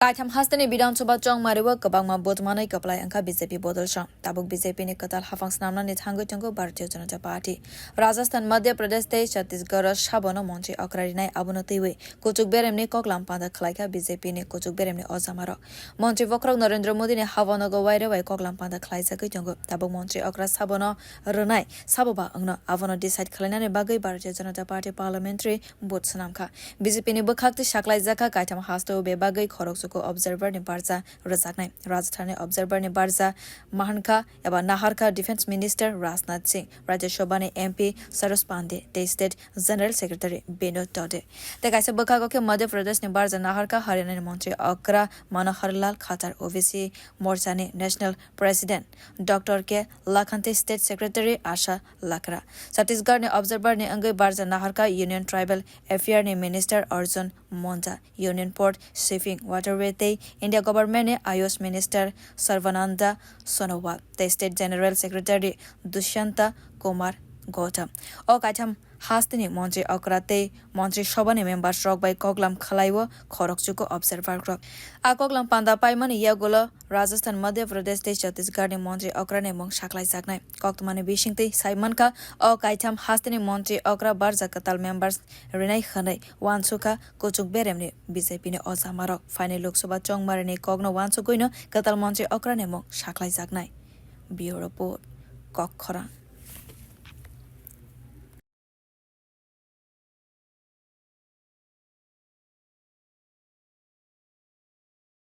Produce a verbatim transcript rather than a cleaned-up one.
Kaitham hasteni Bidhan Sabha chongmario kwbangma vote manwi kwplai wngkha B J P bodolsong. Tabuk B J P ni kwtal haphang snamnani thangwi tongo Bharatiya Janata Party. Rajasthan, Madhya Pradesh tei Chhattisgarh o sabono montri okra rinai, abono twiwi kuchuk beremni koklam panda khlaikha B J P ni kuchuk beremni ojamarok. Montri bokhorok Narendra Modi ni habonogo wairewai koklam panda khlaijagwi tongo. Tabuk montri okra sabono rwnai, sabo ba wngno, abono decide khlainani bagwi Bharatiya Janata Party parliamentary vote swnamkha. B J P ni bwkhak twi saklaijak kha kaitham hasteo bebagwi khorokchuku Observer ni barja rwjaknai. Rajasthani Observer ni barja mahankha eba naharkha Defence Minister Rajnath Singh, Rajya Sabha ni M P Saroj Pandey tei State General Secretary Binod Tode. Tei kaisa bwkhago khe Madhya Pradesh ni barja naharkha Haryana ni montri okra Manohar Lal Khattar, O B C Morcha ni National President Doctor K Lakhan tei State Secretary Asha Lakra. Chhattisgarh ni Observer ni wngwi barja naharkha Union Tribal Affair ni Minister Arjun Munda, Union Port, Shipping, Waterway tei India Government ni Ayush Minister Sarbananda Sonowal tei State General Secretary Dushyanta Kumar Gautam. O kaitham hasteni montri okra tei montri sobani members rok bai koklam khlaiwo khorokchuku observer rok. A koklam panda paimani yagulo Rajasthan, Madhya Pradesh tei Chhattisgarh ni montri okra ni mung saklaijaknai. Koktwmani bisingtwi saimankha, o kaitham hasteni montri okra barja kwtal members rinai hwnwi wansukha kuchuk beremni B J P ni ojamarok. Phainai Lok Sabha chongmarini kokno wansugwino kwtal montri okra ni mung saklaijaknai. Bureau Report, Kokkhorang.